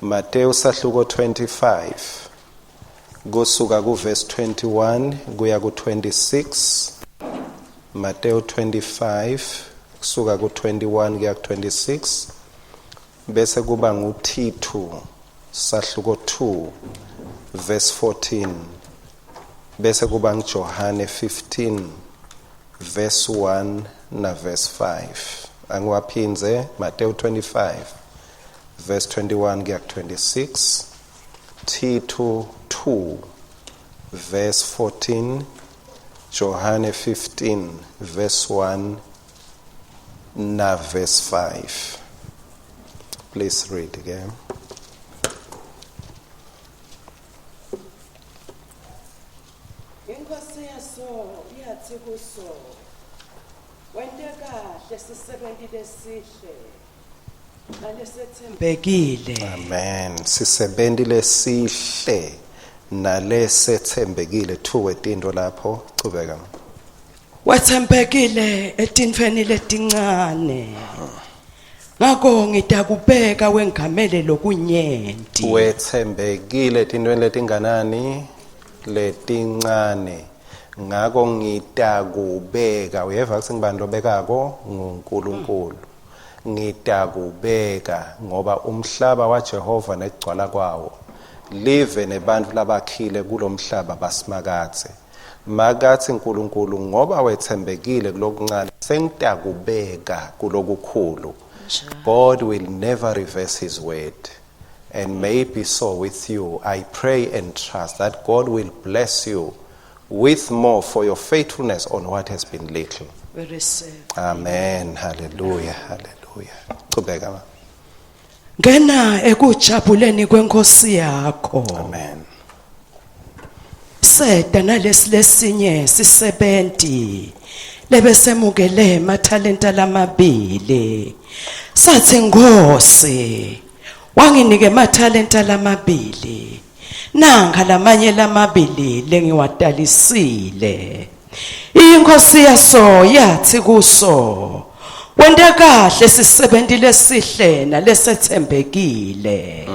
Mateyu sahluko 25 kusuka kuverse 21 kuya ku26. Mateyu 25 kusuka ku21 kuya ku26 bese kuba nguThithu sahluko 2 verse 14 bese kuba nguJohane 15 verse 1 na verse 5. Angiwaphindze, Mateyu 25 verse 21 kuya ku26, Tithu 2 verse 14, Johane 15 verse 1 na verse 5. Please read again. Inkosi yaso yathi kuso, wente kahle sisebenti lesihle nalesetsembekile. Amen. Sisebenti lesihle nalesetsembekile. Two wetinto lapho, chubeka. Wetsembekile etintfweni letincane. Ngako ngitakubeka wengamele lokunyenti. Wetsembekile etintweni letinganani? Letincane. Ngako ngitakubeka. Uyeva kutsi ngibani lobekako? NguNkulunkulu. Ngitakubeka ngoba umhlaba waJehova nekugcwala kwawo. Live nebantfu labakhile kulomhlaba basimakadze. Makatsi Nkulunkulu ngoba wetsembekile kulokuncane sengitakubeka kulokukhulu. God will never reverse his word. And may it be so with you. I pray and trust that God will bless you with more for your faithfulness on what has been little. We receive. Amen. Hallelujah. Hallelujah. Chubeka ma. Ngena ekujabuleni kwenkosi yakho. Amen. Seda nalesi lesinye sisebenti lebesemukele emathalenta lamabili. Sathi Nkosi, wanginike emathalenta lamabili. Nanka lamanye lamabili lengiwatalisile. Inkosi yaso yathi kuso, wente kahle sisebenti lesihle nalesethembekile.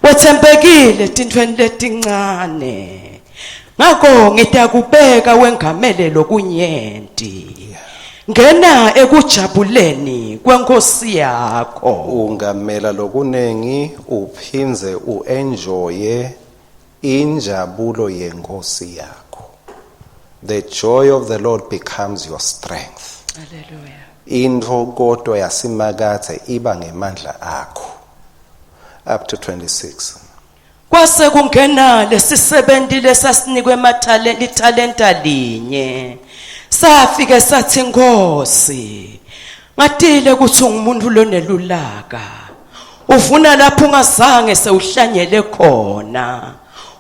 Wethembekile etintfweni letincane. Ngako ngitakubeka wengamele lokunyenti. Ngena ekujabuleni kwenkosi yakho. Ungamela lokunengi uphindze uenjoye injabulo yenkosi yakho. The joy of the Lord becomes your strength. Hallelujah. Intfokoto yasimakadze iba ngemandla akho. Up to 26. Kwase kungena lesisebenti lesasinikwe emathalenta lithalenta linye. Safike sathi Nkosi, ngatile ukuthi ungumuntu lonelulaka. Uvuna lapho ungazange sewuhlanyele khona.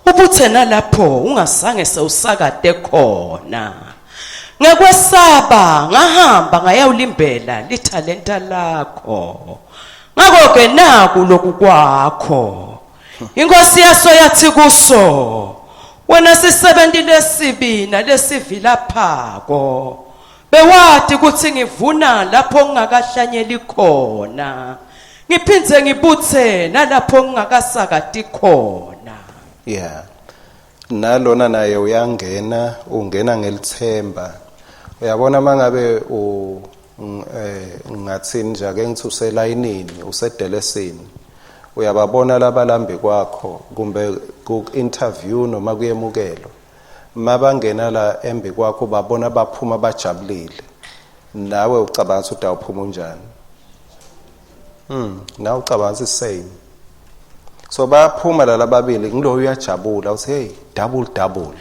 Ubuthe nalapho ungazange sewusakade khona. Ngekwesaba ngahamba ngayawulimbela lithalenta lakho. Ngakho ke naku lokhu kwakho. Inkosi yaso yathi kuso, wena sisebenti lesibi nalesivilaphako. Bewati ukuthi ngivuna lapho ngingakahlanyeli khona. Ngiphindze ngibuthe nalapho ngingakasakati khona. Yeah. Nalona naye uyangena, ungena ngelithemba. Uyabona mangabe u ngathini nje ake ngithi uselayinini, usedelesini. Uyababona labalambi kwakho kumbe ku interview noma kuyemukelo. Mabangena la embi kwakho babona baphuma bajabulile. Nawe ucabanga ukuthi utawuphuma unjani? Nawe ucabanga ukuthi same. So bayaphuma la lababili, ngiloyo uyajabula uthi hey, double double.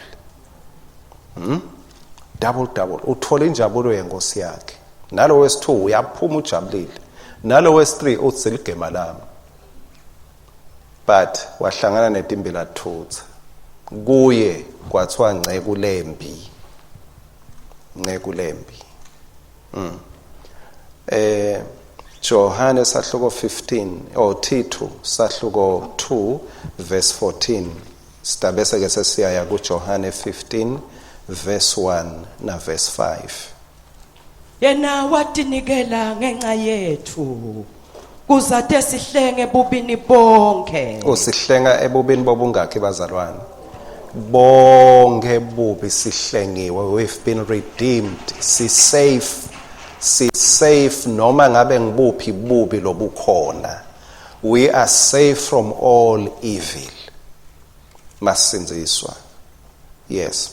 Double double. Uthola injabulo yenkosi yakhe. Nalo wesi2 uyaphuma ujabulile. Nalo wesi3 uthi ligema lami. But wahlangana netimbila thutha. Kuye kwathiwa nceku lembi. Nceku lembi. Johane sahluko 15 or Tithu sahluko 2 verse 14. Sitabese ke sesiyaya kuJohane 15 verse 1 na verse 5. Yena watinikela ngenxa yethu. Kuze atesihlenge ebubini bonkhe. Usihlenga ebubini bobungakhi bazalwane? Bonke bubi sihlengiwe, we've been redeemed, si safe, si safe noma ngabe ngibuphi bubi lobukhona. We are safe from all evil. Masindziswa. Yes.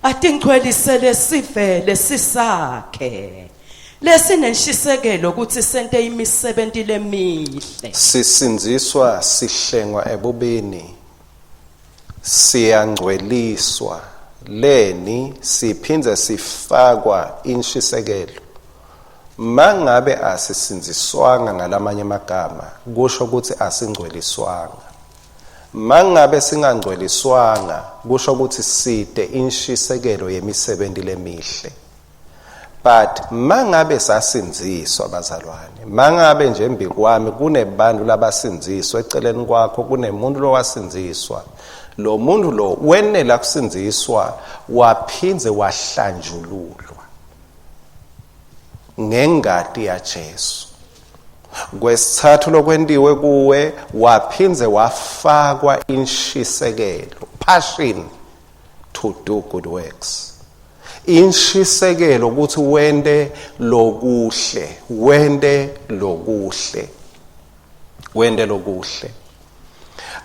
Atingcwelisele sive lesisakhe lesinenshisekelo ukuthi sente imisebenti lemihle. Sisindziswa sihlengwa ebubini, siyangcweliswa leni siphindze sifakwa inshisekelo. Mangabe asisindziswanga ngalamanye amagama, kusho ukuthi asingcweliswanga. Mangabe singangcweliswanga, kusho ukuthi side inshisekelo yemisebenti lemihle. But mangabe sasindziswa bazalwane, mangabe nje embikwami kunebantu labasindziswa, eceleni kwakho kunemuntu lowasindziswa, lo muntu lo wenela kusindziswa waphindze wahlanjululwa ngengati yaJesu. Kwesithathu lokwentiwe kuwe, waphindze wafakwa inshisekelo, passion to do good works. Inshisekelo ukuthi wente lokuhle, wente lokuhle, wente lokuhle.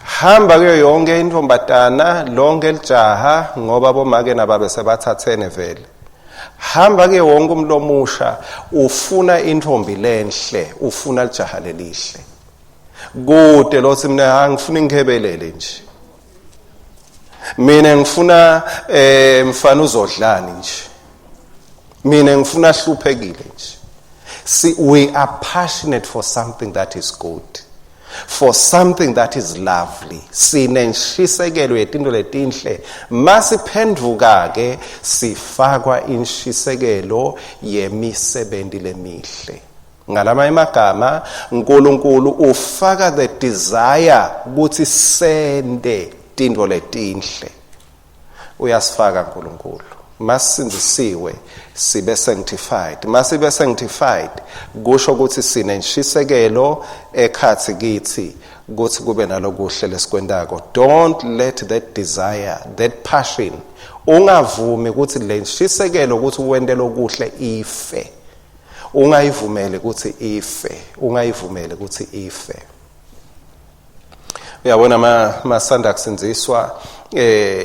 Hamba kuyo yonke intombatana, lonke lijaha, ngoba bomake nababe sebathathene vele. Hamba ke wonke umuntu omusha ufuna intombi lenhle, ufuna lijaha lelihle. Kude lothi mina angifuni ngikhebelele nje. Mina ngifuna mfana uzodlani nje. Mina ngifuna hluphekile nje. See, we are passionate for something that is good, for something that is lovely. Sinenshisekelo yetinto letinhle. Masiphenduka ke sifakwa inshisekelo yemisebenti lemihle. Ngalamanye amagama, uNkulunkulu ufaka the desire ukuthi sente tintfo letinhle. Uyasifaka uNkulunkulu. Masindzisiwe sibe sanctified. Masibe sanctified kusho ukuthi sinenshisekelo ekhathi kithi ukuthi kube nalokuhle lesikwentako. Don't let that desire, that passion, ungavumi ukuthi le nshisekelo ukuthi wente lokuhle ife. Ungayivumeli ukuthi ife, ungayivumeli ukuthi ife. Uyabona masanda kusindziswa,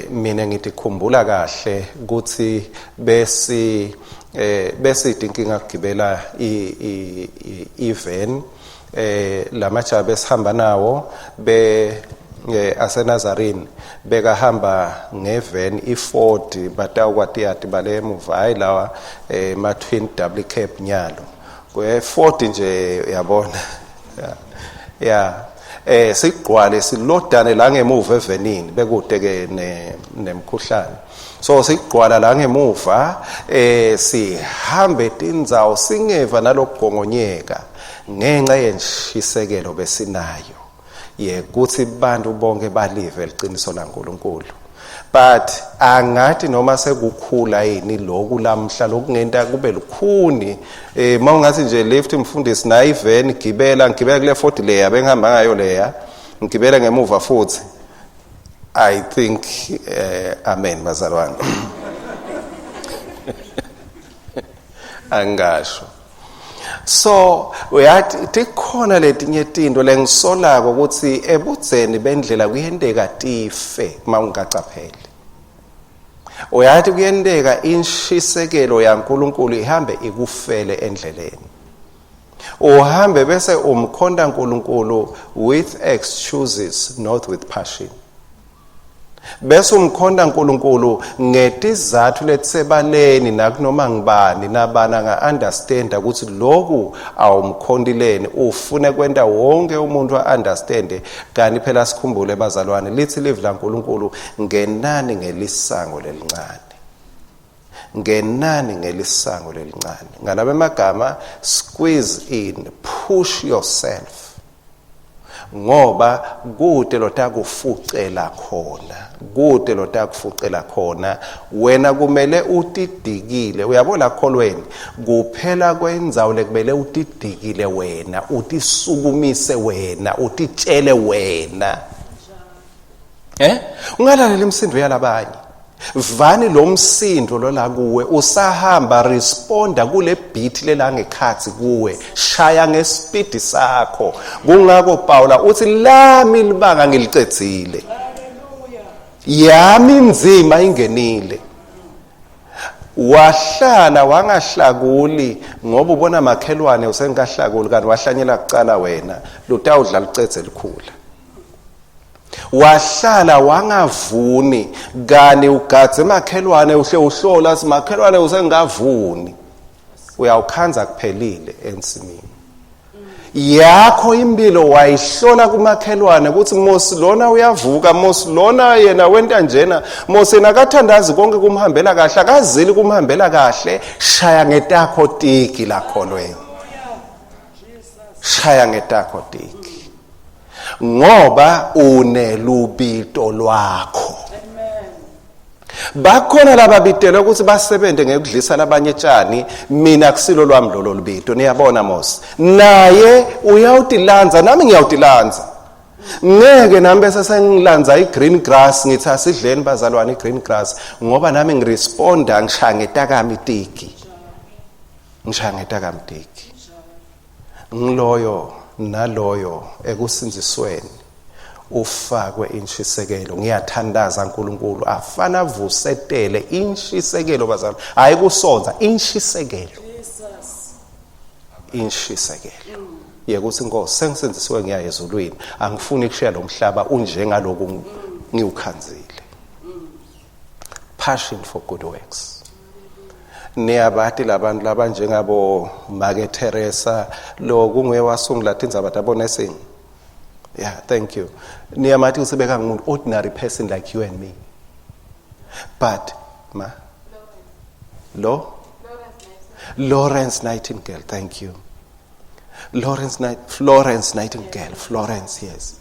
mina ngidikhumbula kahle ukuthi besi inkinga kugibela i-van, lamajaha besihamba nawo be aseNazarene bekahamba ngevan iFord, batawukwatiyati bale emuva, hayi lawa ma twin double cab nyalo kwe Ford nje, uyabona. Yeah, sigqwale silodane la ngemuva evenini, bekude ke nemkhuhlane, so sigqwala la ngemuva, sihambe tindzawo singeva nalokugongonyeka ngenxa yenshisekelo besinayo yekuthi bantu bonke balive liqiniso laNkulunkulu. But angathi noma sekukhula yini lokhu lamhla lokungenta kube lukhuni, mawungathi nje lift mfundisi nayi van, gibela, ngibeka kule Ford leya bengihamba ngayo leya, ngibele ngemuva futhi. I think amen bazalwane, angasho. So uyathi tikhona letinye tinto lengisolako ukuthi ebudzeni bendlela kuyenteka tife mawungacapheli. Uyathi kuyenteka inshisekelo yaNkulunkulu ihambe ikufele endleleni. Uhambe bese umkhonta uNkulunkulu with excuses, not with passion. Bese umkhonta uNkulunkulu ngetizathu letisebaleni nakunoma ngibani nabana nga-understanda ukuthi lokhu awumkhontileni, ufune kwenta wonke umuntu a-understande. Kanti phela sikhumbule bazalwane, lithi livi laNkulunkulu, ngenani ngelisango lelincane, ngenani ngelisango lelincane. Ngalaba emagama, squeeze in, push yourself. Ngoba kute lotakufucela khona, kute lotakufucela khona. Wena kumele utidikile. Uyabona kholweni, kuphela kwendzawo lekumele utidikile wena, utisukumise wena, utitshele wena. Ungalaleli imisindo yalabanye. Vani lo msindo lola kuwe, usahamba responda kule beat lelangekhathi kuwe, shaya ngespeed sakho. Kungako Paula uthi lami libanga ngilicedzile, yami inzima ingenile. Wahlala wangahlakuli ngoba ubona makhelwane usengahlakuli, kanti wahlanyela kucala wena, lutawudla lucedze likhula. Wahlala wangavuni, kani ugadze makhelwane uhle uhlola simakhelwane usengavuni, uyawukhandza kuphelile ensimini yakho. Impilo wayihlola kumakhelwane ukuthi Mose lona uyavuka, Mose lona yena wenta njena, Mose yena akathandazi konke kumhambela kahle, akazili kumhambela kahle. Shaya ngetakho tiki lakholweni, shaya ngetakho tiki, ngoba unelubito lwakho. Bakhona lababitelwe ukuthi basebenze ngekudlisa labanye tshani, mina akusilo lwami lolo lubito. Niyabona Mose naye uyawutilandza, nami ngiyawutilandza. Ngeke nami bese sengilandza i-green grass, ngithi asidleni bazalwane i-green grass, ngoba nami ngiresponda ngishaya ngetakami tiki, ngishaya ngetakami tiki. Ngiloyo naloyo ekusindzisweni ufakwe inshisekelo. Ngiyathandaza uNkulunkulu afana avusetele inshisekelo bazalwane, hayi kusonza, inshisekelo, inshisekelo yekuthi Nkosi sengisindisiwe ngiya ezulwini, angifuni kushiya lo mhlaba unjengaloku ngiwukhanzile. Passion for good works. Niyabati labantu labanjengabo Make Teresa, lo kunguye wasungula tindzaba tabo nursing. Yeah, thank you. Niyamati usebeka ngumuntu ordinary person like you and me. But ma lo Lawrence Nightingale, thank you. Lawrence Night Florence Nightingale, Florence, yes.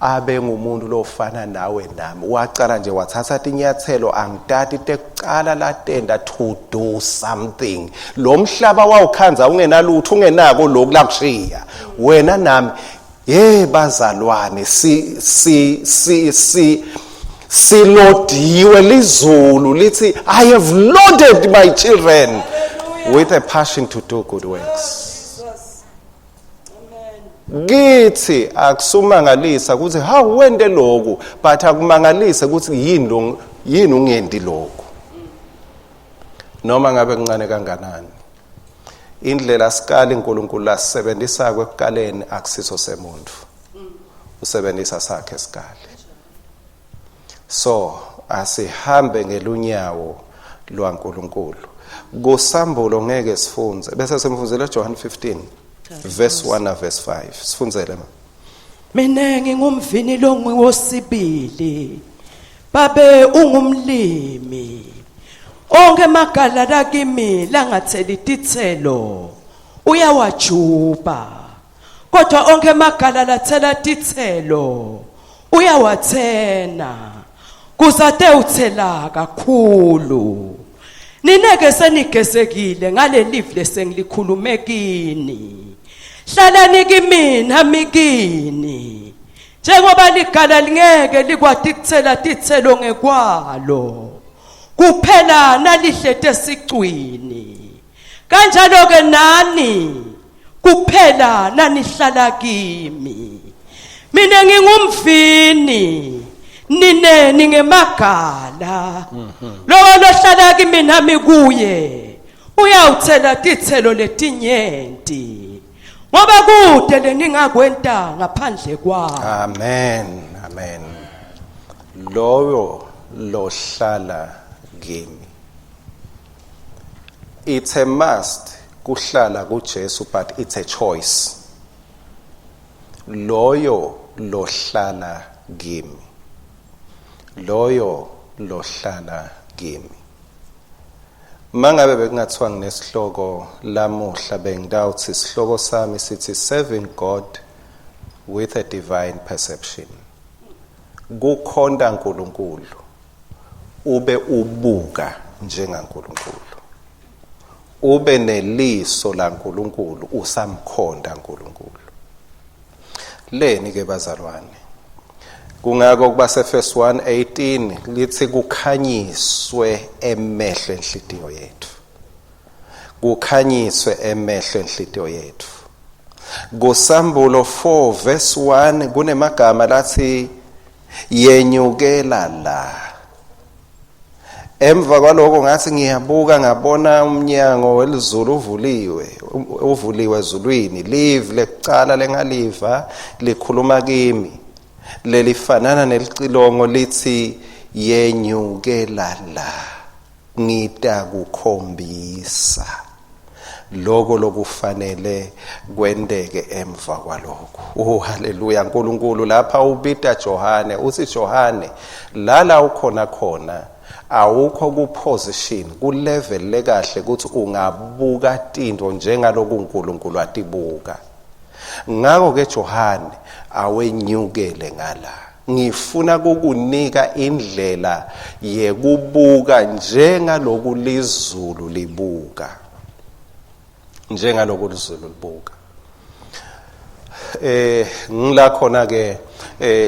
Abe ngumuntu lofana nawe nami. Wacala nje wathatha tinyathelo angitati tekucala latenda to do something. Lo mhlaba wawukhandza ungenalutho, ungenako lokhu lakushiya. Wena nami, hey bazalwane, si si si si silodiwe lizulu lithi I have loaded my children with a passion to do good works. Kithi akusumangalisa ukuthi hawu wente lokhu, but akumangalise ukuthi yini lo, yini ungendi lokhu, noma ngabe kuncane kanganani. Indlela sikali uNkulunkulu lasebenzisa ekukaleni akusiso semuntu, usebenzisa sakhe sikali. So asihambe ngelunyawo lwaNkulunkulu. Kusambulo ngeke sifunze, bese simfunzele John 15 verse 1 na verse 5. Sifunzele ma. Mina ngingumvini longiwosibili, babe ungumlimi. Onke amagala lakimi langatheli titselo uyawajuba, kodwa onke amagala lathela titselo uyawathena kuzate uthela kakhulu. Nineke senigezekile ngaleli lesengilikhulume kini. Hlalani kimina mikini, njengoba ligala lingeke likwati kuthela titselo ngekwalo, kuphela nalihlete esicwini, kanjalo ke nani kuphela nanihlala kimi. Mina ngingumvini, nine ningemagala. Lowo lohlala kimi nami kuye uyawuthela titselo letinyenti, ngoba kude leningakwenta ngaphandle kwami. Amen, amen. Loyo lohlala kimi. It's a must kuhlala kuJesu, but it's a choice. Loyo lohlala kimi, loyo lohlala kimi. Mangabe bekungathiwa nginesihloko lamuhla, bengitawuthi sihloko sami sithi serving God with a divine perception. Kukhonta uNkulunkulu ube ubuka njengaNkulunkulu, ube neliso laNkulunkulu usamkhonta uNkulunkulu. Leni ke bazalwane, kungako kuba sefesi 1:18 lithi kukhanyiswe emehlo enhlitiyo yethu, kukhanyiswe emehlo enhlitiyo yethu. Kusambulo 4 verse 1 kunemagama lathi yenyukela la. Emva kwaloko ngathi ngiyabuka ngabona umnyango welizulu uvuliwe, uvuliwe ezulwini. Live lekucala lengaliva likhuluma kimi lelifanana nelicilongo lithi yenyukela la, ngitakukhombisa lokho lokufanele kwenteke emva kwalokho. Oh haleluya. uNkulunkulu lapha ubita Johane, uthi Johane lala ukhona khona awukho ku position, ku level lekahle ukuthi ungabuka tinto njengaloku uNkulunkulu atibuka. Ngakho ke Johane awenyukele ngala, ngifuna kukunika indlela yekubuka njengaloku lizulu libuka, njengaloku lizulu libuka. Ngila khona ke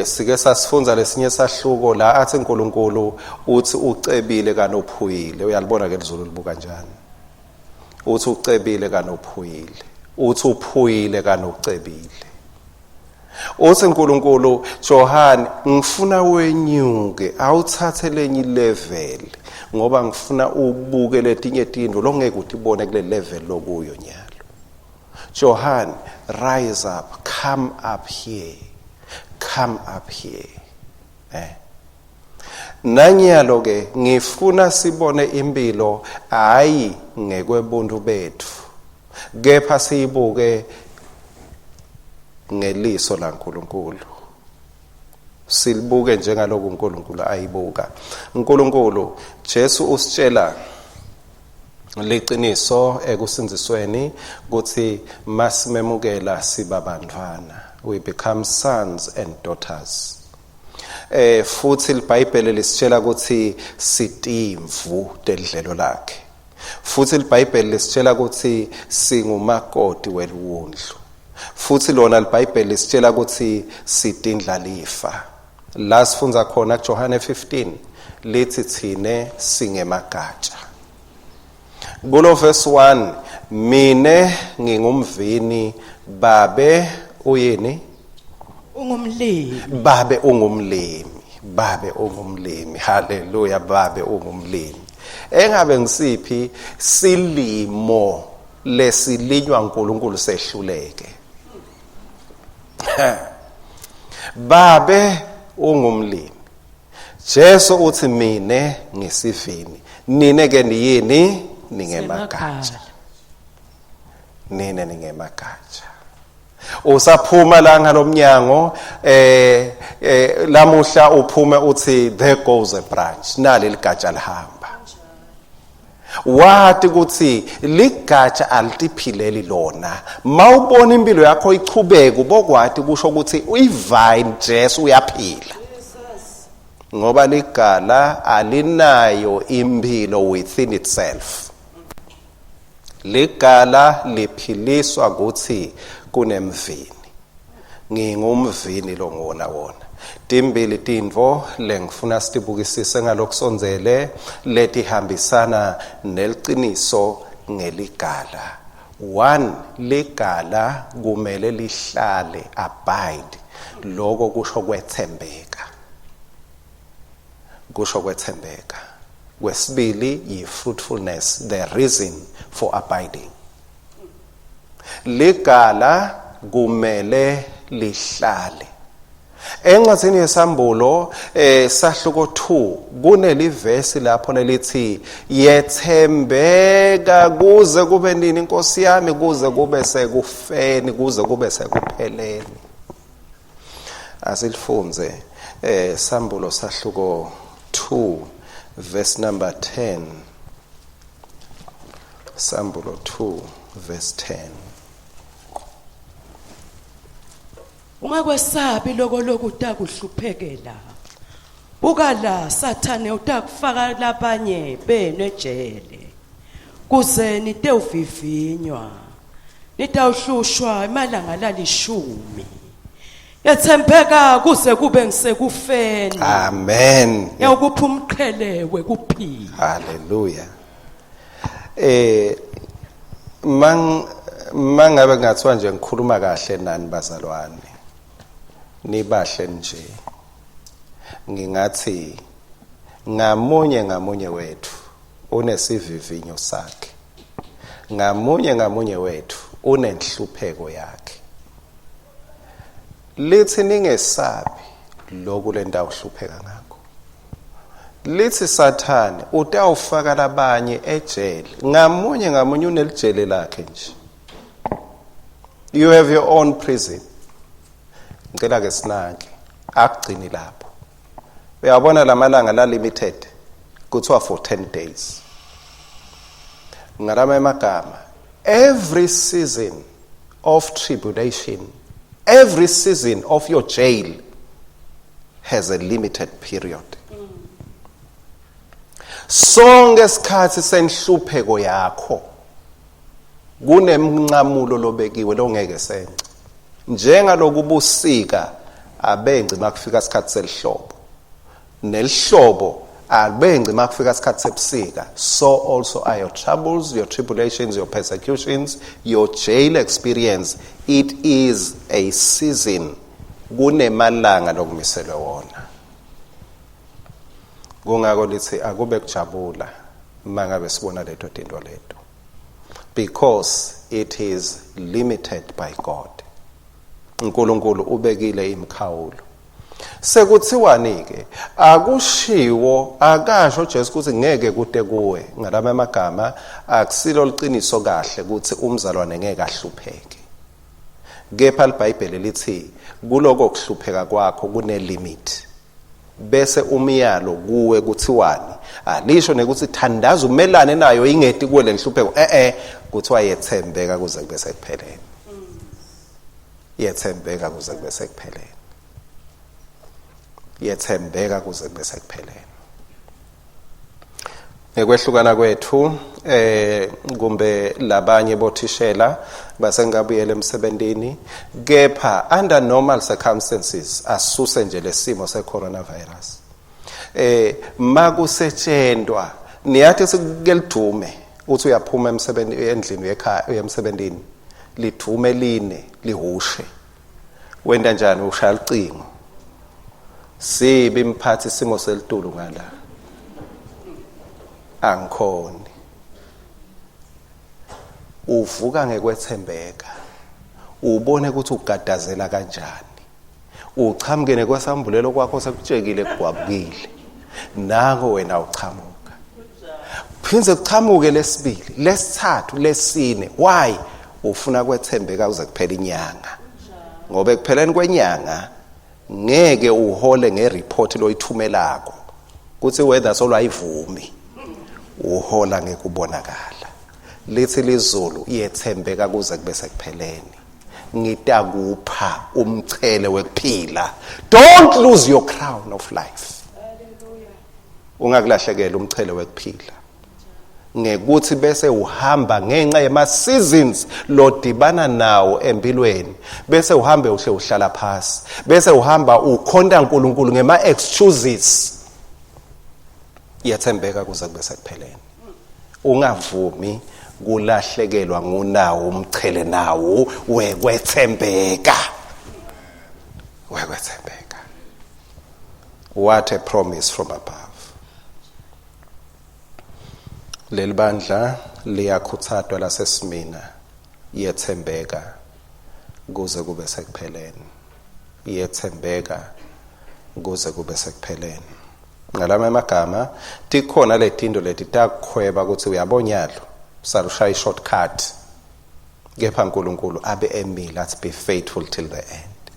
sike sasifunza lesinye sahluko la athi uNkulunkulu uthi ucebile kanophuyile. Uyalibona ke lizulu libuka kanjani? Uthi ucebile kanophuyile, uthi uphuyile kanocebile. Uthi uNkulunkulu Johane ngifuna wenyuke awuthathe lenye level, ngoba ngifuna ubuke letinye tintfo longeke utibone kule level lokuyo nyalo. Johane, rise up, come up here, come up here. Nanyalo ke ngifuna sibone impilo hayi ngekwebuntu bethu, kepha siyibuke ngeliso laNkulunkulu, silibuke njengaloku uNkulunkulu ayibuka. uNkulunkulu Jesu usitshela liqiniso ekusindzisweni ukuthi masimemukela siba bantwana, we become sons and daughters. Futhi iBhayibheli lisitshela ukuthi sitimvu tendlelo lakhe, futhi iBhayibheli lisitshela ukuthi singumakoti weliwundlu, futhi lona iBhayibheli lisitshela ukuthi sitindlalifa. La sifundza khona kuJohane 15 lithi thine singemagatsha. Kulo verse 1, mine ngingumvini, babe uyini? Ungumlimi. Babe ungumlimi, babe ungumlimi. Haleluya, babe ungumlimi. Engabe ngisiphi silimo lesilinywa uNkulunkulu sehluleke? Babe ungumlimi. Jesu uthi mine ngisivini, nine ke niyini? Ningemagatsha. Nine ningemagatsha. Usaphuma la ngalomnyango lamuhla uphume uthi there goes a branch, nali ligatsha lihamba. Wathi ukuthi ligatsha alitiphileli lona. Mawubona impilo yakho ichubeka ubokwati kusho ukuthi uyivine Jesu uyaphila. Ngoba ligala alinayo impilo within itself. Ligala liphiliswa ukuthi kunemvini. Ngingumvini lo ngona wona. Timbili tintfo lengifuna sitibukisise ngalokusondzele letihambisana neliciniso ngeligala. One, ligala kumele lihlale, abide. Lokho kusho kwethembeka. Kusho kwethembeka. Kwesibili yi-fruitfulness, the reason for abiding. Ligala kumele lihlale. Encwadzini yesambulo sahluko 2 kunelivesi lapho lelithi yethembeka kuze kube nini Nkosi yami, kuze kube sekufeni, kuze kube sekupheleni. Asilifunze sambulo sahluko 2 verse number 10. Sambulo 2 verse 10. Ungakwesabi loko lokutakuhluphekela. Buka la Sathane utakufaka labanye benu ejele. Kuze nitewuvivinywa. Nitawuhlushwa emalanga lalishumi. Yethembeka kuze kube ngisekufeni. Amen. Ngiyawukupha umqhele wekuphila. Hallelujah. Eh mang mangabe ngathiwa nje ngikhuluma kahle nani bazalwane nibahle nje ngingathi ngamunye ngamunye wethu unesivivinyo sakhe ngamunye ngamunye wethu unenhlupheko yakhe lithi ningesabi lokhu lendawo uhlupheka ngakho lithi sathane utawufaka labanye ejele ngamunye ngamunye unelijele lakhe nje you have your own prison ngicela ke sinake akugcini lapho uyabona lamalanga la limited kuthiwa for 10 days ngalama emagama every season of tribulation every season of your jail has a limited period sonke isikhathi senhlupheko yakho kunemncamulo lobekiwe longeke sence njengalokubusika abengci makufika isikhathi selihlobo nelihlobo abengci makufika isikhathi sebusika so also are your troubles your tribulations your persecutions your jail experience it is a season kunemalanga lokumiselwe wona kungako lithi akube kujabula mangabe sibona leto tinto leto because it is limited by God uNkulunkulu ubekile imikhawulo sekuthiwani ke akushiwo akasho Jesu ukuthi ngeke kude kuwe ngalama amagama akusilo liqiniso kahle ukuthi umzalwane ngeke ahlupheke kepha iBhayibheli lithi kuloko kuhlupheka kwakho kune limit bese umyalo kuwe kuthiwani alisho nekuthi thandaza umelane nayo ingeti kuwe lenhlupheko eh eh kuthiwa yethembeka kuze kube sekupheleni yethembeka kuze kube sekupheleni yethembeka kuze kube sekupheleni ngekwehlukana kwethu eh kumbe labanye bothishela basengabuyela emsebentini kepha under normal circumstances asuse nje lesimo se coronavirus eh makusetshentwa niyathi sikuke lidume uthi uyaphuma emsebenzini endlini ekhaya uya emsebenzini lidume line lihushe wenta njani ushaya ucingo sibi mphathi isimo selitulu ngala angikhoni uvuka ngekwethembeka ubone ukuthi ugadazela kanjani uchamuke nekwesambulelo kwakho sekutshekile kugwabukile nango wena uchamuka phindze kuchamuke lesibili lesithathu lesine why ufuna kwethembeka uze kuphela inyanga ngoba ekupheleni kwenyanga ngeke uhole ngereport loyithumelako kuthi weather solwayivumi uhola ngekubonakala lithi lizulu yethembeka kuze kube sekupheleni ngitakupha umchele wekuphila don't lose your crown of life ungakulahlekela umchele wekuphila ngekuthi bese uhamba ngenxa yema seasons lodibana nawo empilweni bese uhambe uhle uhlala phasi bese uhamba ukhonta uNkulunkulu ngema excuses yethembeka kuze kube sekupheleni ungavumi kulahlekelwa ngunawo umchele nawo wekwethembeka wekwethembeka what a promise from above leli bandla liyakhuthadwa lasesimina yethembeka kuze kube sekupheleni yethembeka kuze kube sekupheleni ngalama amagama tikhona letinto leti takukhweba ukuthi uyabonyalo salushaya i-shortcut kepha uNkulunkulu abe emile athi be faithful till the end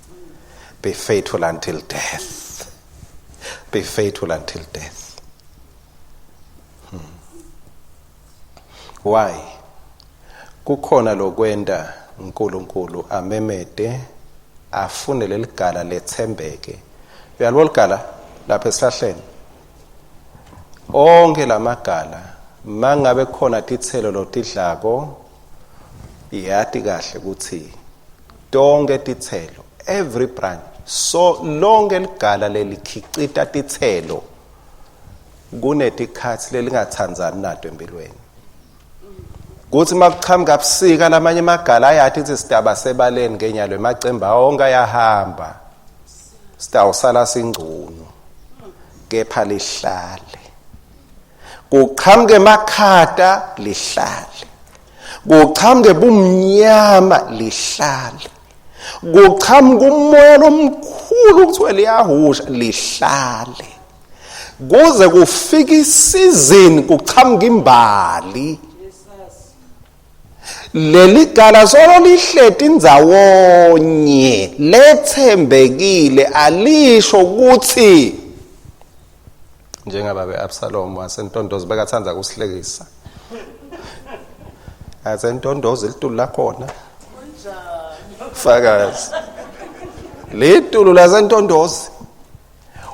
be faithful until death be faithful until death hmm. why kukhona lokwenta uNkulunkulu amemete Afune leligala lethembeke. Uyalibona ligala lapha esihlahleni? Onkhe lamagala mangabe khona titselo lotidlako, yati kahle ukuthi tonke titselo, every branch, so lonke ligala lelikhicita titselo kunetikhatsi lelingathandzani nato empilweni. Kuthi makuqhamuka busika lamanye amagala ayathi ukuthi sidaba sebaleni ngenyalo emacembe onke ayahamba, sitawusala singcono, kepha lihlale. Kuqhamuke emakhata lihlale, kuqhamuke bumnyama lihlale, kuqhamuka umoya lomkhulu kuthiwe liyahusha lihlale, kuze kufike isizini kuqhamuka imbali. Leli gala solo lihleti ndzawonye lethembekile, alisho ukuthi njengababe Absalom wasentondozi bekathanda kusihlekisa, asentondozi litulu lakhona fakazi litulu lasentondozi,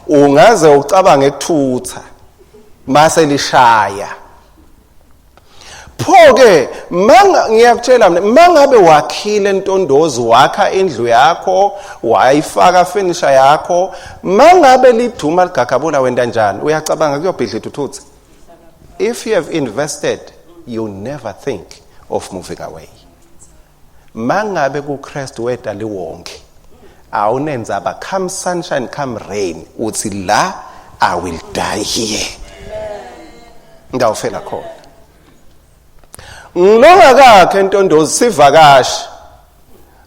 ungaze ucabange ekuthutha mase lishaya. Pho ke manga ngiyakutshela mina, mangabe wakhile ntondozi, wakha indlu yakho, wayifaka furniture yakho, mangabe liduma ligagabula wenda njani? Uyacabanga kuyobhidlita uthuthe? If you have invested, you never think of moving away. Mangabe kuKristu weta liwonke, awunenzaba, come sunshine come rain, uthi la I will die here, ngawufela khona. Ngilongakakhe entondozi sivakashi,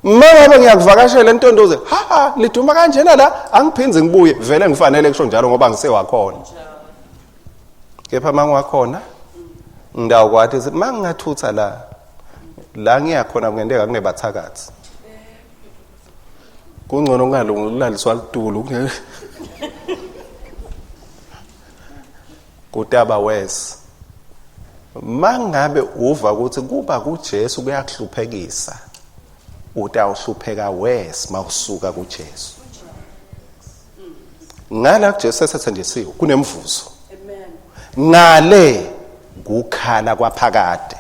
mangabe ngiyakuvakashela entondozi, ha ha, liduma kanjena la, angiphinzi ngibuye vele, ngifanele kusho njalo ngoba ngisewakhona. Kepha mangiwakhona ngidawukwathi ukuthi mangingathutha la la ngiyakhona kungenteka kunebathakathi, kungcono kungalungi ukulaliswa litulo kutaba wes. Mangabe uva ukuthi kuba kuJesu kuyakuhluphekisa, utawuhlupheka wes mawusuka kuJesu. Ngala kuJesu esethenjisiwe kunemvuzo, ngale kukhala kwaphakade,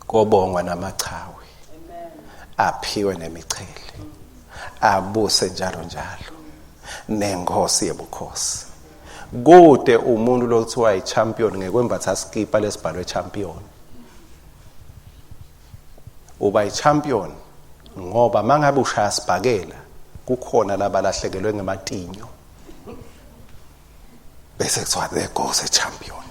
kobongwa namachawe aphiwe nemichele, abuse njalo njalo nenkosi yebukhosi. Kude umuntu lokuthiwa i-champion ngekwembatha sikipa lesibhalwe champion. Uba i-champion ngoba mangabe ushaya sibhakela kukhona labalahlekelwe ngematinyo, bese kuthiwa there goes a champion.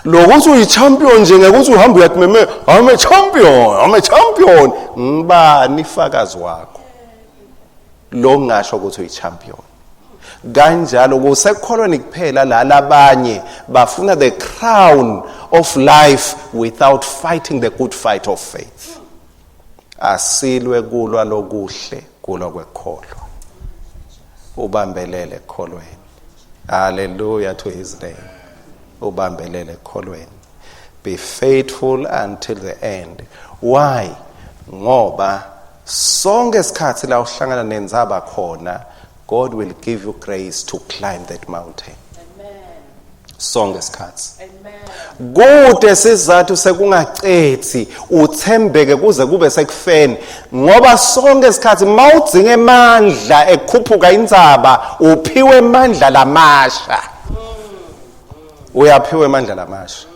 Lokuthi uyi-champion nje ngekuthi uhamba uyatimeme, I'm a champion, I'm a champion, ngibani ifakazi wakho lo ngasho ukuthi uyi-champion? Kanjalo kusekholweni kuphela la labanye bafuna the crown of life without fighting the good fight of faith. Asilwe kulwa lokuhle, kulwa kwekholwa, ubambelele ekholweni. Hallelujah to his name. Ubambelele ekholweni, be faithful until the end. Why? Ngoba sonke isikhathi la uhlangana nenzaba khona, God will give you grace to climb that mountain. Sonke isikhathi kude sizathu sekungacethi uthembeke kuze kube sekufeni, ngoba sonke isikhathi mawudzinga emandla ekukhuphuka intsaba, uphiwe emandla lamasha, uyaphiwa emandla lamasha.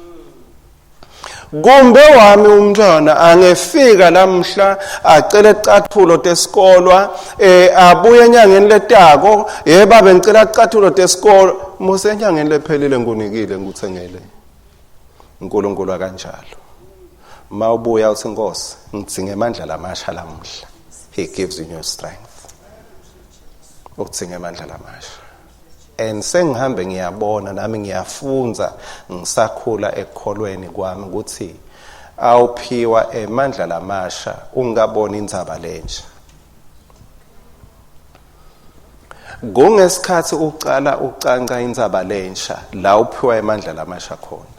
Kumbe wami umntwana angefika lamhla acele icathulo tesikolwa, abuye enyangeni letako, yeba bengicela icathulo tesikolo mose enyangeni lephelile ngunikile ngikuthengele. uNkulunkulu akanjalo. Mawubuya uthi Nkosi ngidzinga emandla lamasha lamhla, he gives you new strength. Udzinga emandla lamasha. And sengihambe ngiyabona nami, ngiyafunza ngisakhula ekukholweni kwami ukuthi awuphiwa emandla lamasha ungaboni indzaba lenja. Kungesikhathi ucala ucanca intsaba lensha la uphiwa emandla lamasha khona.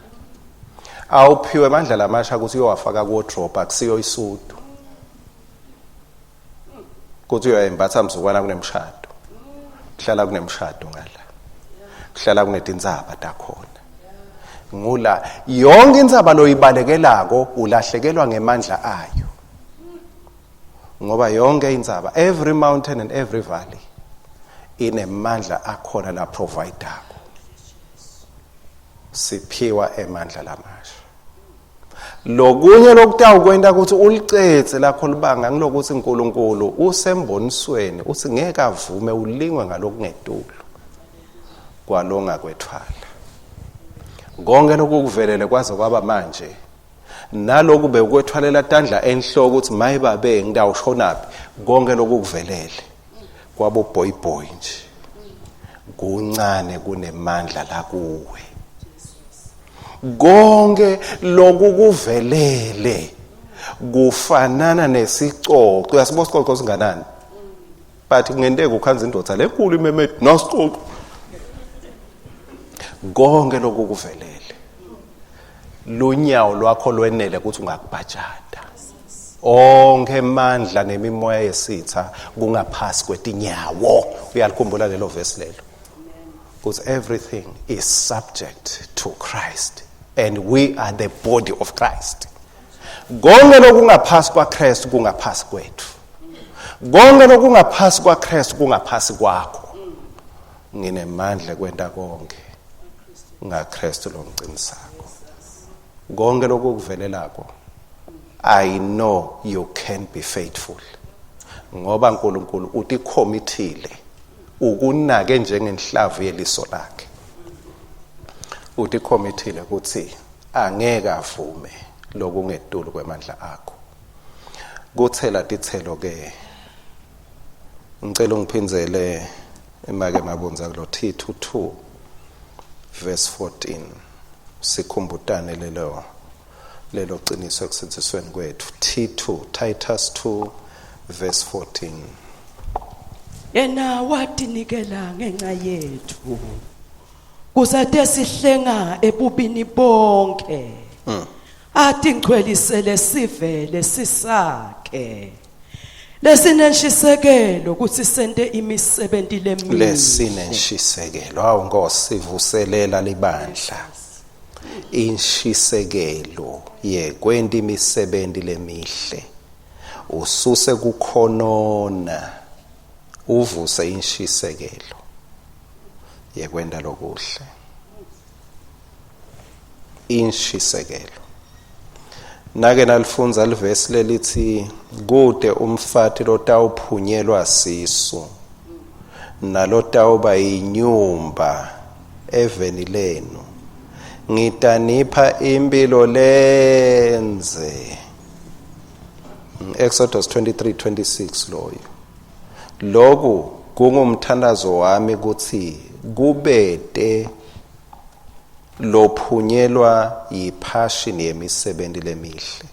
Awuphiwe amandla lamasha ukuthi uyowafaka ku wardrobe, akusiyo isudu. Kuthi uyoyembatha mzukwana kunemshado. Kuhlala kunemshado ngala. Kuhlala kunetintsaba takhona. Ngula yonke intsaba loyibalekelako ulahlekelwa ngemandla ayo. Ngoba yonke intsaba, every mountain and every valley inemandla akhona la providako. Siphiwa emandla lamasha. Lokunye lokutawukwenta ukuthi ulicetse lakho libanga ngilokuthi uNkulunkulu usembonisweni uthi ngeke avume ulingwe ngalokungetulu kwalongakwethwala. Konke lokukuvelele kwaze kwaba manje naloku bewukwethwalela tandla enhloko ukuthi maye babe ngidawushonaphi, konke lokukuvelele kwabo boy boy nje kuncane kunemandla la kuwe. Konke lokukuvelele kufanana nesicoco. Uyasibona isicoco singanani? But kungenteka ukhanza indoda lenkulu imemedi nasicoco. Konke lokukuvelele lunyawo lwakho lwenele ukuthi ungakubhajada. Onke amandla nemimoya yesitha kungaphasi kwetinyawo. Uyalikhumbula lelo verse lelo? Because everything is subject to Christ and we are the body of Christ. Konke lokungaphasi kwaKristu kungaphasi kwethu. Konke lokungaphasi kwaKristu kungaphasi kwakho. Nginemandla kwenta konke ngaKristu longicinisako. Konke lokukuvelelako, I know you can be faithful. Ngoba uNkulunkulu utikhomitile ukunake njengenhlavu yeliso lakhe. Utikhomitile ukuthi angeke avume lokungetulu kwemandla akho. Kuthela tithelo ke ngicela ungiphindzele emake Mabunza kulo Tithu 2 verse 14, sikhumbutane lelo qiniso ekusindzisweni kwethu. T2, Titus 2 verse 14. Yena watinikela ngenxa yethu kusate sihlenga ebubini bonke, atingcwelisele sive lesisakhe lesinenshisekelo ukuthi sente imisebenti lemihle. Lesinenshisekelo. Awu Nkosi, sivuselela libandla inshisekelo yekwenta imisebenti lemihle. Ususe kukhonona, uvuse inshisekelo yekwenta lokuhle. Inshisekelo. Nake nalifundza livesi lelithi kute umfati lotawuphunyelwa sisu nalotawuba yinyumba eveni lenu, ngitanipha impilo lenze. Exodus 23:26 loyo. Lokhu kungumthandazo wami kuthi kubete lophunyelwa yiphashini yemisebenti lemihle,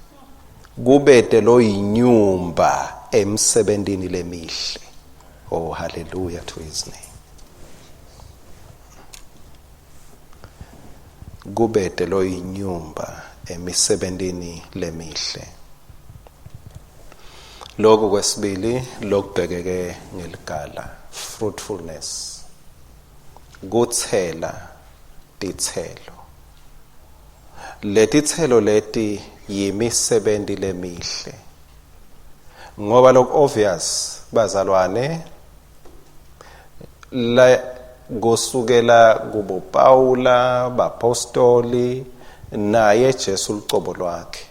kubete loyinyumba emsebentini lemihle. Oh, hallelujah to his name. Kubete loyinyumba emisebentini lemihle. Lokhu kwesibili lokubhekeke ngeligala, fruitfulness, kuthela titselo. Letitselo leti yimisebenti lemihle, ngoba lokhu obvious bazalwane, la kusukela kubo Paula, bapostoli, naye Jesu lucobo lwakhe,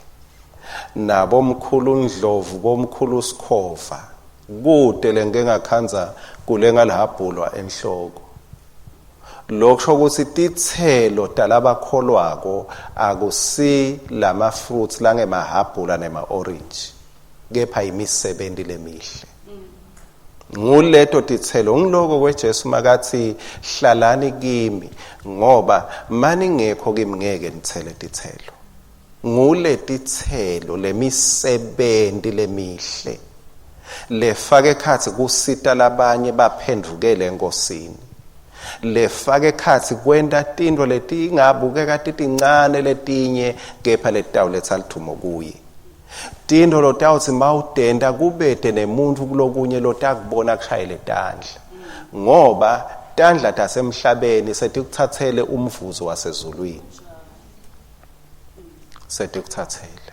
nabomkhulu Ndlovu, bomkhulu Sikhova, kude lengike ngakhandza kule ngalihabhulwa enhloko. Lokusho ukuthi titselo talabakholwako akusi lama fruits langemahabhula nema orange, kepha imisebenti lemihle. Nguleto titselo. Ngiloko kweJesu makathi hlalani kimi, ngoba maningekho kimi ngeke nithele titselo. Nguletitselo lemisebenti lemihle lefaka ekhatsi kusita labanye baphendvukele eNkosini, lefaka ekhatsi kwenta tintfo letingabukeka titincane letinye kepha letitawuletsa lidvumo kuye. Tintfo lotawutsi mawutenta kubete nemuntfu kulokunye lotakubona kushayele tandla, ngoba tandla tasemhlabeni setikutsatsele umvuzo wasezulwini, setikutsatsele.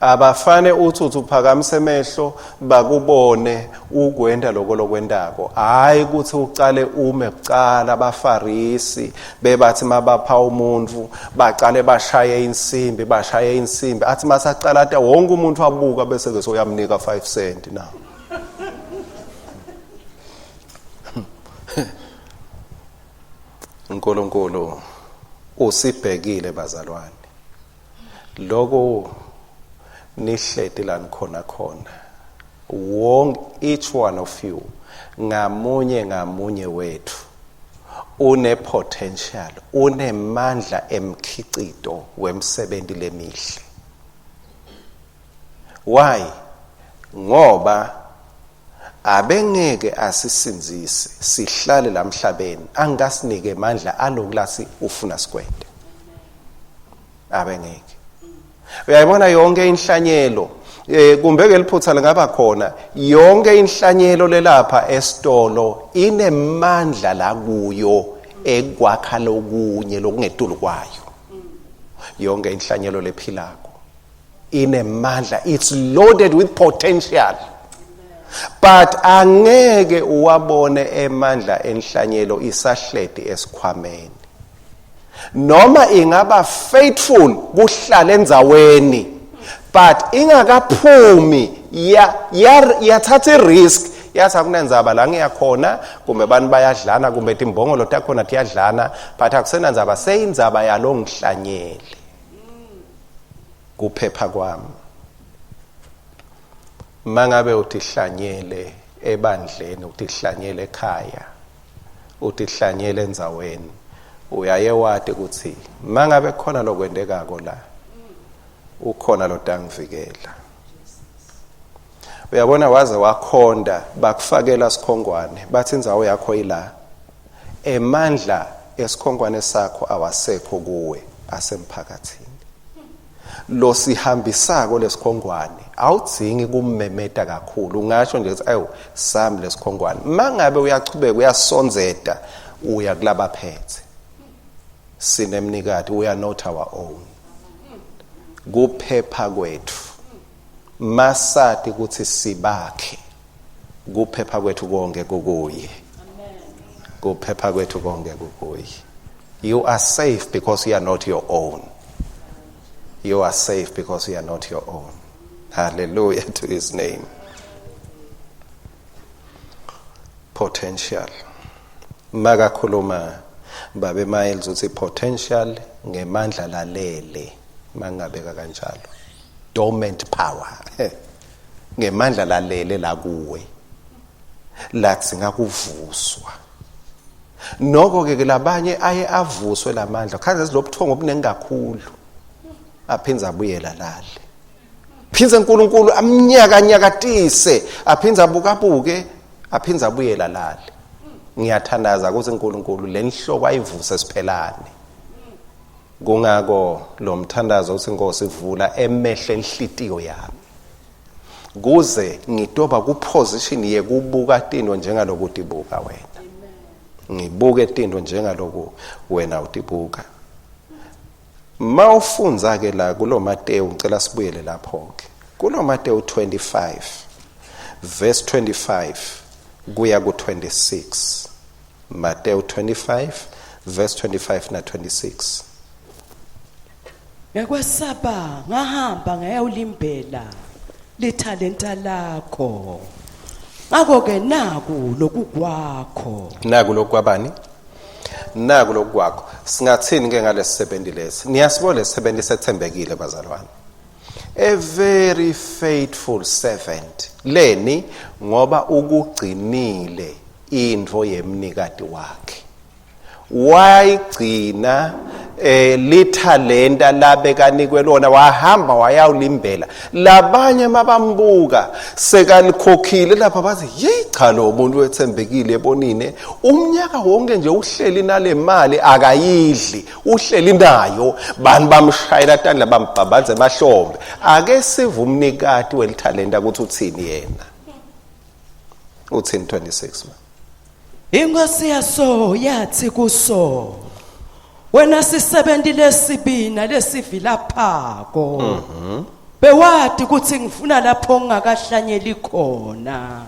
Abafane uthi uthi uphakamise emehlo bakubone ukwenta lokho lokwentako, hayi ukuthi ucale ume kucala. Abafarisi bebathi mabapha umuntu baqale bashaye insimbi, bashaye insimbi, athi masacalata wonke umuntu abuka, bese ke soyamnika 5 cent na. uNkulunkulu usibhekile bazalwane, lokho nihleti la nikhona khona, wonke, each one of you, ngamunye ngamunye wethu une potential, unemandla emkhicito wemsebenzi lemihle. Why? Ngoba abengeke asisindzise sihlale lamhlabeni angasinike amandla alokulasi ufuna sikwente, abengeke. Uyayibona yonke inhlanyelo, kumbe ke liphutha lingaba khona, yonke inhlanyelo lelapha esitolo inemandla la kuyo ekwakha lokunye lokungetulu kwayo. Yonke inhlanyelo lephilako inemandla, it's loaded with potential, but angeke uwabone emandla enhlanyelo isahleti esikhwameni, noma ingaba faithful kuhlala endzaweni, but ingakaphumi ya yathatha i-risk, yathi akunandzaba la ngiyakhona, kumbe abantu bayadlana, kumbe timbongolo takhona tiyadlana, but akusenandzaba, seyindzaba yalo ngihlanyele kuphepha kwami. Mangabe utihlanyele ebandleni, utihlanyele ekhaya, utihlanyele endzaweni, uyaye wati ukuthi mangabe khona lokwentekako la, ukhona lotangivikela. Uyabona, waze wakhonda bakufakela sikhongwane, bathi indzawo yakho ila, emandla esikhongwane sakho awasekho kuwe, asemphakathini. Lo sihambisako lesikhongwane awudzingi kummemeta kakhulu, ungasho nje ukuthi awu sami lesikhongwane. Mangabe uyachubeka uyasondzeta, uya kulabaphethe. Sinemnikati, we are not our own. Kuphepha kwethu masati ukuthi sibakhe, kuphepha kwethu konke kukuye, kuphepha kwethu konke kukuye. You are safe because you are not your own. You are safe because you are not your own. Hallelujah to his name. Potential, makakhuluma babe Miles uthi potential ngemandla lalele, mangabeka kanjalo, dormant power, ngemandla lalele la kuwe ladzinga kuvuswa. Noko ke labanye aye avuswe lamandla, khanze silobuthongo obuningi kakhulu, aphinze abuyela lale, phinze uNkulunkulu amnyaka nyakatise, aphinze abukabuke, aphinze abuyela lale. Ngiyathandaza ukuthi uNkulunkulu lenhloko ayivuse siphelane. Kungako lo mthandazo uthi, Nkosi, vula emehlo enhlitiyo yami kuze ngitoba kuposition yekubuka tinto njengaloku utibuka wena, ngibuke tinto njengaloku wena utibuka. Mawufundza ke la kulo Mateyu, ngicela sibuyele lapho ke kulo Mateyu 25 verse 25 kuya ku 26. Mateyu 25 verse 25 na 26. Ngekwesaba ngahamba ngayawulimbela lithalenta lakho. Ngakho ke naku lokukwakho. Naku lokwabani? Naku lokwakho. Singathini ke ngalesisebenzi lesi? Niyasibona lesisebenzi sethembekile bazalwane, a very faithful servant. Leni? Ngoba ukugcinile intfo yemnikati wakhe, wayigcina. Lithalenta labekanikwe lona, wahamba wayawulimbela. Labanye mabambuka sekalikhokhile lapha bathi, "Yeyi cha, lo muntu wethembekile ebonine umnyaka wonke nje uhleli nale mali, akayidli, uhleli nayo." Bantu bamshayela tandla, bambhabhaza emahlombe. Ake sive umnikati welithalenta ukuthi uthini yena. Uthini 26 ma? Inkosi yaso yathi kuso, "Wena sisebenti lesibi nalesivilaphako, bewati kutsi ngifuna lapho ngingakahlanyeli khona,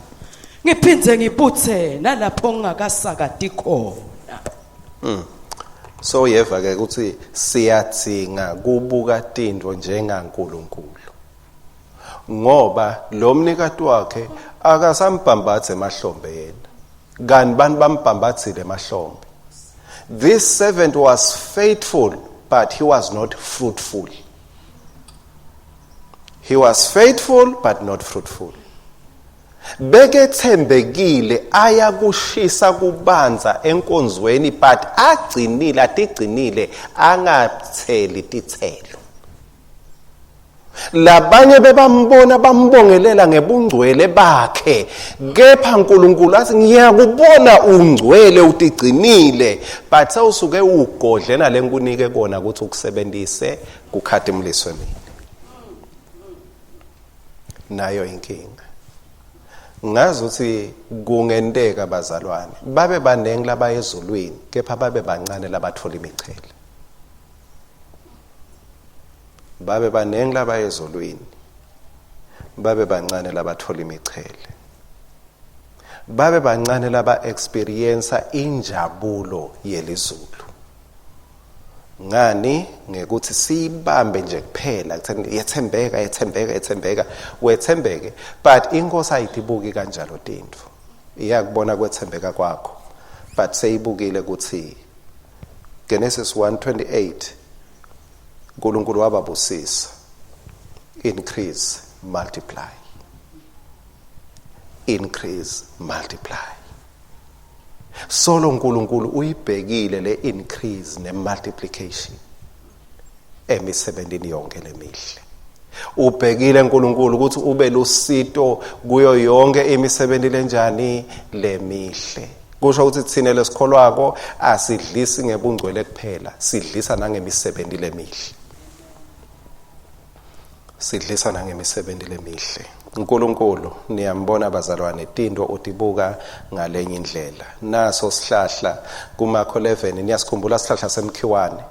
ngiphindze ngibutse nalapho ngingakasakati khona." So uyeva ke ukuthi siyadzinga kubuka tintfo njengaNkulunkulu, ngoba lo mnikati wakhe akasambhambathe emahlombe yena, kanti bantu bambhambathile emahlombe. This servant was faithful, but he was not fruitful. He was faithful but not fruitful. Bekethembekile, aya kushisa kubanza enkonzweni, but agcinile, atigcinile angatheli titselo. Labanye bebambona, bambongelela ngebungcwele bakhe, kepha uNkulunkulu athi, "Ngiyakubona ungcwele, utigcinile, but sewusuke ugodle nalenkunike kona ukuthi ukusebenzise kukhatimuliswe mina." Nayo inkinga, ngazi ukuthi kungenteka bazalwane babe baningi labaya ezulwini, kepha babe bancane labathola imichele. Babe baningi labaya ezulwini, babe bancane labathola imichele, babe bancane laba experience injabulo yelizulu. Ngani? Ngekuthi siyibambe nje kuphela kutheni yethembeka, yethembeka, yethembeka, wethembeke, but inkosi ayitibuki kanjalo tintfo. Iyakubona kwethembeka kwakho, but seyibukile ukuthi Genesis 1:28 uNkulunkulu wababusisa, "Increase, multiply, increase, multiply." Solo uNkulunkulu uyibhekile le increase ne multiplication emisebentini yonke lemihle. Ubhekile uNkulunkulu ukuthi ube lusito kuyo yonke imisebenzi lenjani? Lemihle. Kusho ukuthi thina lesikholwako asidlisi ngebungcwele kuphela, sidlisa nangemisebenzi lemihle, sidlisa nangemisebenzi lemihle. uNkulunkulu niyambona bazalwane, tinto utibuka ngalenye indlela. Naso sihlahla kuMarko 11, niyasikhumbula sihlahla semkhiwane,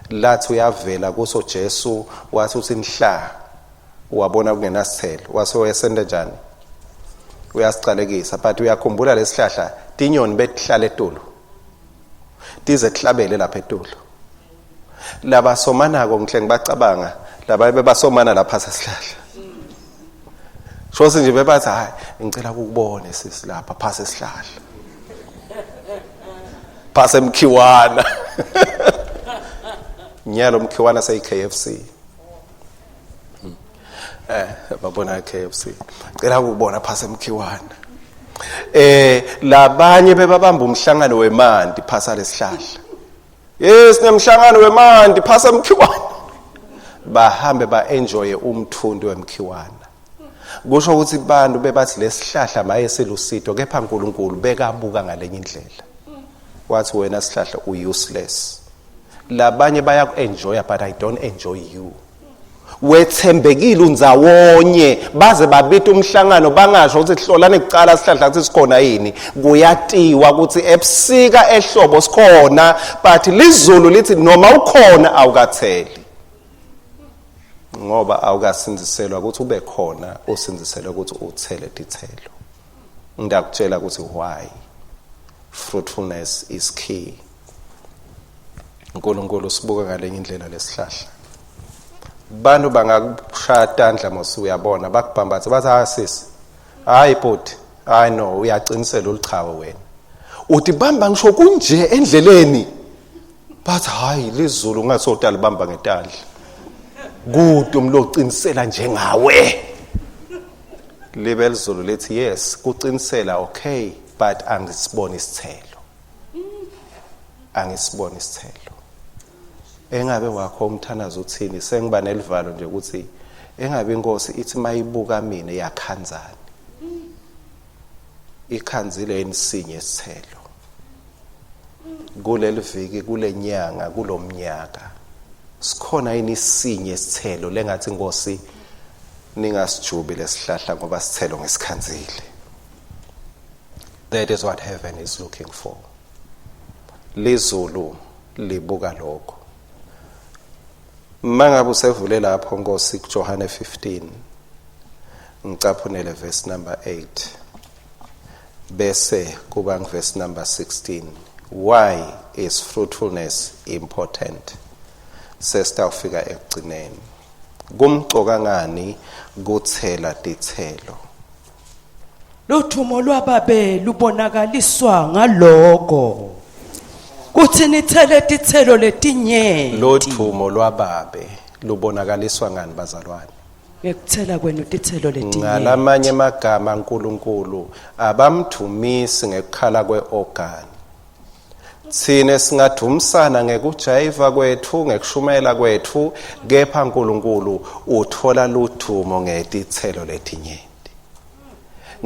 lathi uyavela kuso Jesu, wathi uthi nhla, wabona kungenasithelo, wase uyasenda njani? Uyasicalekisa. But uyakhumbula lesihlahla, tinyoni betihlala etulu, tize kuhlabele lapha etulu. Labasomanako ngihle ngibacabanga laba bebasomana lapha sesihlahla, shosi nje bebathi, "Hayi, ngicela ukukubone sisi lapha phasi esihlahla, phasi emkhiwana." Nyalo mkhiwana seyi KFC. Babona KFC. Cela ukubona phasi emkhiwana. Labanye bebabamba umhlangano wemanti phasa lesihlahla. Yes, nemhlangano wemanti phasa emkhiwana. Bahambe ba-enjoye umthunti wemkhiwana. Kusho ukuthi bantu bebathi lesihlahla maye silusito, kepha uNkulunkulu bekabuka ngalenye indlela. Wathi, "Wena sihlahla u-useless. Labanye bayaku-enjoya, but I don't enjoy you. Wethembekile undzawonye, baze babita umhlangano, bangasho ukuthi hlolani kucala sihlahla kuthi sikhona yini. Kuyatiwa ukuthi ebusika, ehlobo sikhona, but lizulu lithi noma ukhona awukatheli, ngoba awukasindiselwa ukuthi ube khona, usindiselwe ukuthi uthele tithelo." Ngiyakutshela ukuthi why fruitfulness is key. uNkulunkulu sibuka ngalenye indlela lesihlahla. Bantu bangakushaya tandla mos, uyabona, bakubhambatha, bathi, "Hayi sisi, hayi bhuti, hayi no, uyaqinisela, ulichawe wena." Uthi bamba ngisho kunje endleleni, bathi, "Hayi, lizulu ungathi libamba ngetandla kude umuntu oqinisela njengawe." Libe lizulu lithi, "Yes, kuqinisela okay, but angisiboni isithelo, angisiboni isithelo." Engabe wakho umthandazo uthini? Sengiba nelivalo nje ukuthi engabe inkosi ithi mayibuka mina yakhanzani. Ikhanzile enisinye isithelo. Kuleli viki, kulenyanga, kulomnyaka. Sikhona yini isinye isithelo lengathi inkosi ningasijubi lesihlahla ngoba sithelo ngesikhanzile. That is what heaven is looking for. Lizulu libuka lokho. Mangabe usevule lapho Nkosi kuJohane 15 ngicaphunele verse number 8 bese kuba verse number 16. Why is fruitfulness important? Sesitawufika ekugcineni. Kumcoka ngani kuthela tithelo? Luthumo lwababe lubonakaliswa ngaloko kuthi nithele tithelo letinyenti. Lothumo lwababe lubonakaliswa ngani bazalwane? Ngekuthela kwenu tithelo letinyenti. Ngalamanye amagama uNkulunkulu abamthumisi ngekukhala kweorgan. Thine singadumsana ngekujayiva kwethu, ngekushumela kwethu, kepha uNkulunkulu uthola luthumo ngetithelo letinyenti.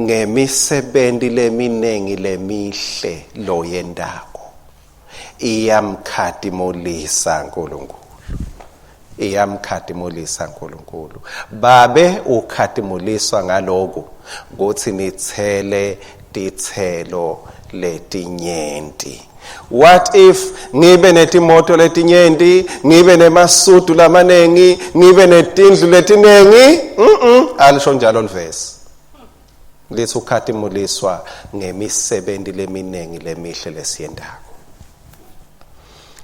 Ngemisebenti leminingi lemihle loyendako. Iyamkhatimulisa uNkulunkulu. Iyamkhatimulisa uNkulunkulu. Babe ukhatimuliswa ngaloku kuthi nithele tithelo letinyenti. What if ngibe netimoto letinyenti, ngibe nemasudu lamanengi, ngibe netindlu letinengi? Alisho njalo livesi. Lithi ukhatimuliswa ngemisebenti leminingi lemihle lesiyendako.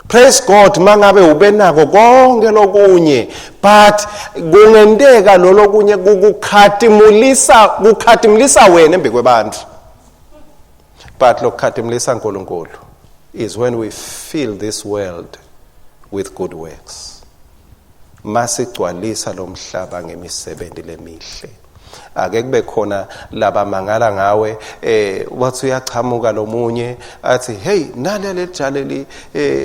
Praise God mangabe ubenako konke lokunye, but kungenteka lolokunye kukukhatimulisa, kukhatimulisa wena embi kwebantu. But lokukhatimulisa uNkulunkulu is when we fill this world with good works. Masigcwalisa lomhlaba ngemisebenzi lemihle. Ake kube khona labamangala ngawe, wathi uyachamuka lomunye athi hey nale lejale li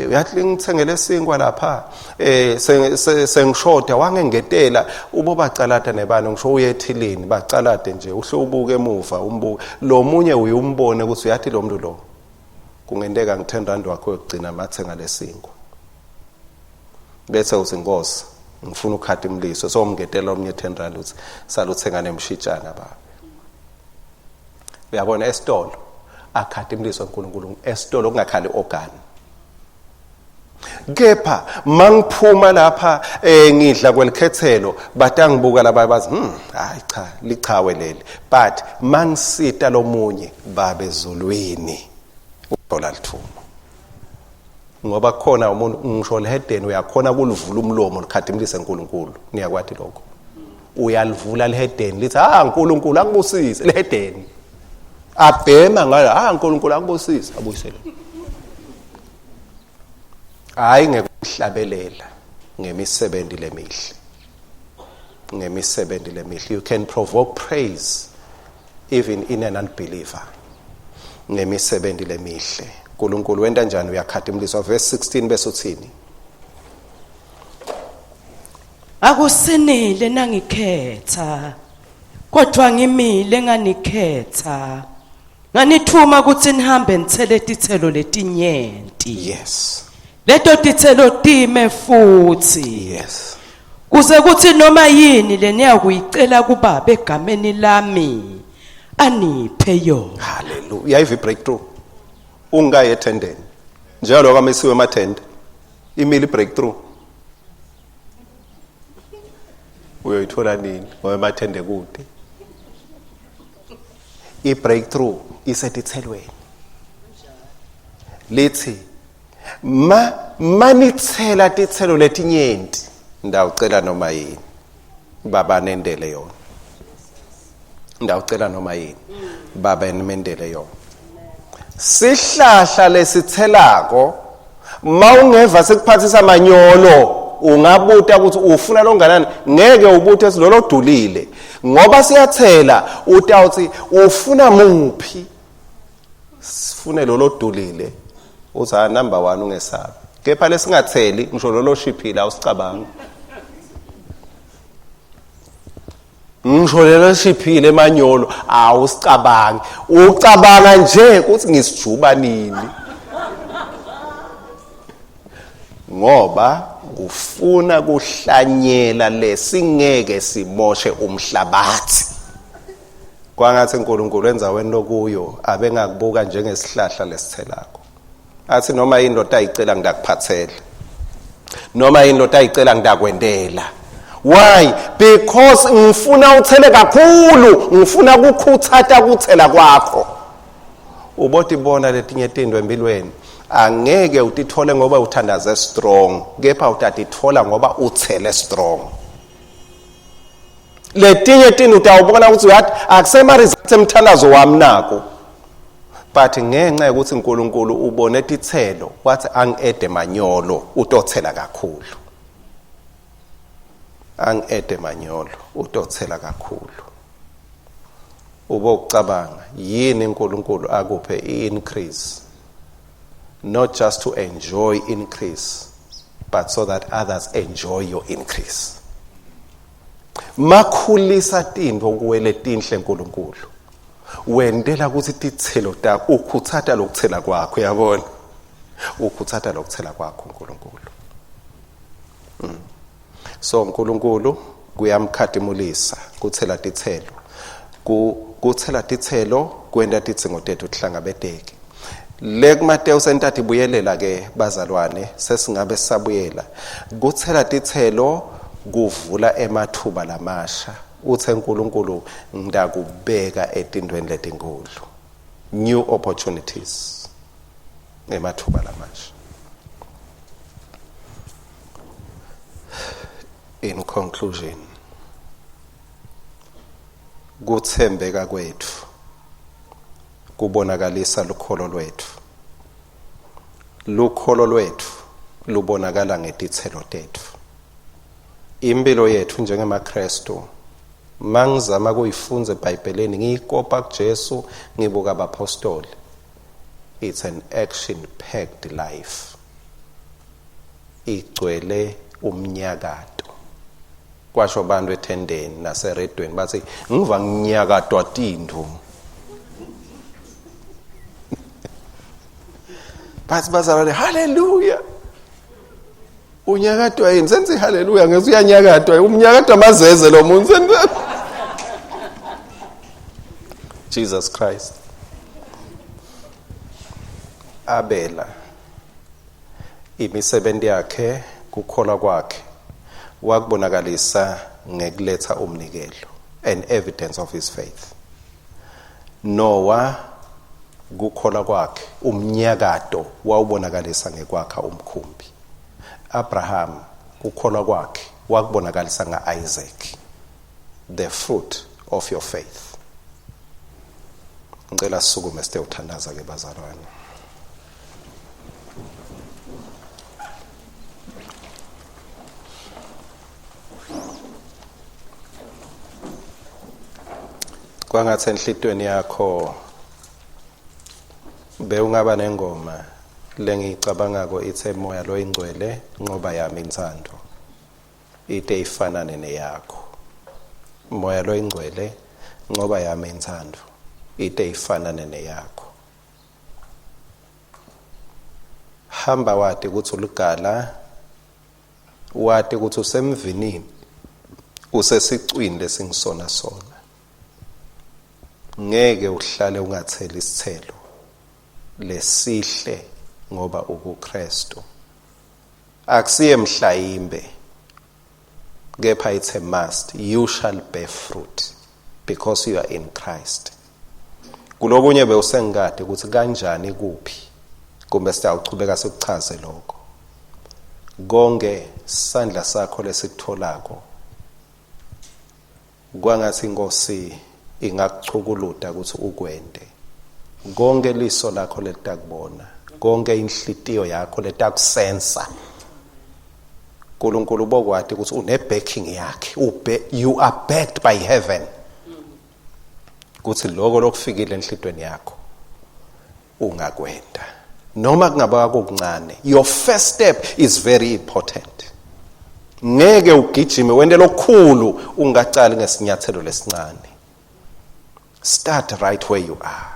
uyathi ngithengele sinkwa lapha, sengishoda wangengetela. Ubo bacalada nebani ngisho uye ethilini bacalade nje, uhle ubuke emuva umbuke lomunye, uyumbone ukuthi uyathi lo muntu lo kungenteka ngi-10 rand wakho yokugcina mathenga lesinkwa, bese uthi Nkosi ngifuna ukhatimliso, so umngetela omnye 10 rand uthi saluthenga nemshitshana baba. Uyabona esitolo akhatimliso uNkulunkulu, esitolo kungakhali organ. Kepha mangiphuma lapha ngidla kwelikhethelo batangibuka laba bazi hayi cha lichawe leli, but mangisita lomunye babe ezulwini uthola lithumo. Ngoba khona umuntu ngisho lihedeni uyakhona kulivula umlomo likhatimlise uNkulunkulu. Niyakwati lokho? Uyalivula lihedeni lithi uNkulunkulu akubusise, lihedeni abhema ngala, uNkulunkulu akubusise, abuyisele. Hayi ngekuhlabelela, ngemisebenzi lemihle. Ngemisebenzi lemihle you can provoke praise even in an unbeliever. Ngemisebenzi lemihle uNkulunkulu wenta njani? Uyakhatimuliswa. Verse 16 bese uthini? Akusinile nangikhetha, kodwa ngimile nganikhetha, nganithuma ukuthi nihambe nithele tithelo letinyenti. Yes. Leto tithelo time futhi. Yes. Kuze kuthi noma yini leniyakuyicela kuBaba egameni lami aniphe yona. Hallelujah. Uyayiva breakthrough. Ungaye ethendeni. Njalo kwamisiwe emathende. Imili breakthrough. Uyoyithola nini ngoba emathende kude. I-breakthrough isetithelweni. Lithi ma manithela tithelo letinyenti ndawucela noma yini baba nendele yona. Ndawucela noma yini baba nimendele yona. Sihlahla lesithelako mawungeva sekuphathisa manyolo ungabuta ukuthi ufuna longanani, ngeke ubuthe lolo dulile ngoba siyathela, utawuthi ufuna muphi, sifune lolo dulile, uthi ha number 1 ungesabi. Kepha lesingatheli ngisho lolo shiphile awusicabangi. Ngisho lelo shiphile emanyolo awusicabangi. Ucabanga nje ukuthi ngisijuba nini. Ngoba kufuna kuhlanyela lesingeke simoshe umhlabathi. Kwangathi uNkulunkulu enzaweni lokuyo abengakubuka njengesihlahla lesithelako. Athi noma yini lotayicela ngidakuphathela. Noma yini lotayicela ngidakwentela. Why? Because ngifuna uthele kakhulu, ngifuna ukukhuthata ukuthela kwakho. Ubotibona letinye tinto empilweni angeke utithole ngoba uthandaze strong, kepha utatithola ngoba uthele strong. Letinye tinto utawubona ukuthi uyathi akusema results emthandazo wami nako. But ngenxa yokuthi uNkulunkulu ubone tithelo wathi angi-ede manyolo utothela kakhulu. Angi-ede manyolo utothela kakhulu. Ubokucabanga yini uNkulunkulu akuphe i-increase, not just to enjoy increase but so that others enjoy your increase. Makhulisa tintfo kuwe letinhle uNkulunkulu, wentela ukuthi tithelo takho ukhuthata lokuthela kwakho, uyabona, ukhuthata lokuthela kwakho uNkulunkulu. So uNkulunkulu kuyamkhatimulisa kuthela tithelo. Kuthela tithelo kwenta tidzingo tethu tihlangabeteke. Le kuMateyu sentathi buyelela ke bazalwane, sesingabe sisabuyela. Kuthela tithelo kuvula emathuba lamasha. Uthe uNkulunkulu ngidakubeka etindweni letinkulu. New opportunities. Emathuba lamasha. In conclusion, kuthembeka kwethu kubonakalisa lukholo lwethu. Lukholo lwethu lubonakala ngetithelo tethu. Impilo yethu njengemaKristu, mangizama kuyifunza eBhayibhelini ngiyikopa kuJesu, ngibuka abapostoli. It's an action packed life. Igcwele umnyakato. Kwasho abantu ethendeni naseredweni bathi ngiva nginyakatwa tintfo. Bathi bazalwane haleluya. Unyakatwa yini? Senzi haleluya ngeke uyanyakatwa. Umnyakatwa amazeze lo muntu. Jesus Christ. Abela imisebenzi yakhe kukholwa kwakhe wakubonakalisa ngekuletha umnikelo, an evidence of his faith. Noah kukholwa kwakhe umnyakato wawubonakalisa ngekwakha umkhumbi. Abraham kukholwa kwakhe wakubonakalisa ngaIsaac, the fruit of your faith. Ngicela sisukume site uthandaza ke bazalwane. Kwangathi enhlitweni yakho bewungaba nengoma lengiyicabangako ithe moya loyingcwele nqoba yami inthando ite ifanane neyakho. Moya loyingcwele nqoba yami inthando ite ifanane neyakho. Hamba wati ukuthi uligala, wati ukuthi usemvinini, usesicwini lesingisona sona. Ngeke uhlale ungatheli isithelo lesihle ngoba ukuKristu. Akusiye mhlayimbe, kepha it's a must. You shall bear fruit because you are in Christ. Kulokunye bewusengikade ukuthi kanjani kuphi, kumbe sitawuchubeka sikuchaze lokho. Konke sandla sakho lesikutholako kwangathi inkosi ingakuchukuluda ukuthi ukwente. Konke liso lakho lelitakubona, konke inhlitiyo yakho letakusensa, uNkulunkulu bokwati ukuthi une backing yakhe, you are backed by heaven, ukuthi lokho lokufikile enhlitweni yakho ungakwenda. Noma kungaba kokuncane, your first step is very important. Ngeke ugijime wente lokukhulu ungacali ngesinyathelo lesincane. Start right where you are.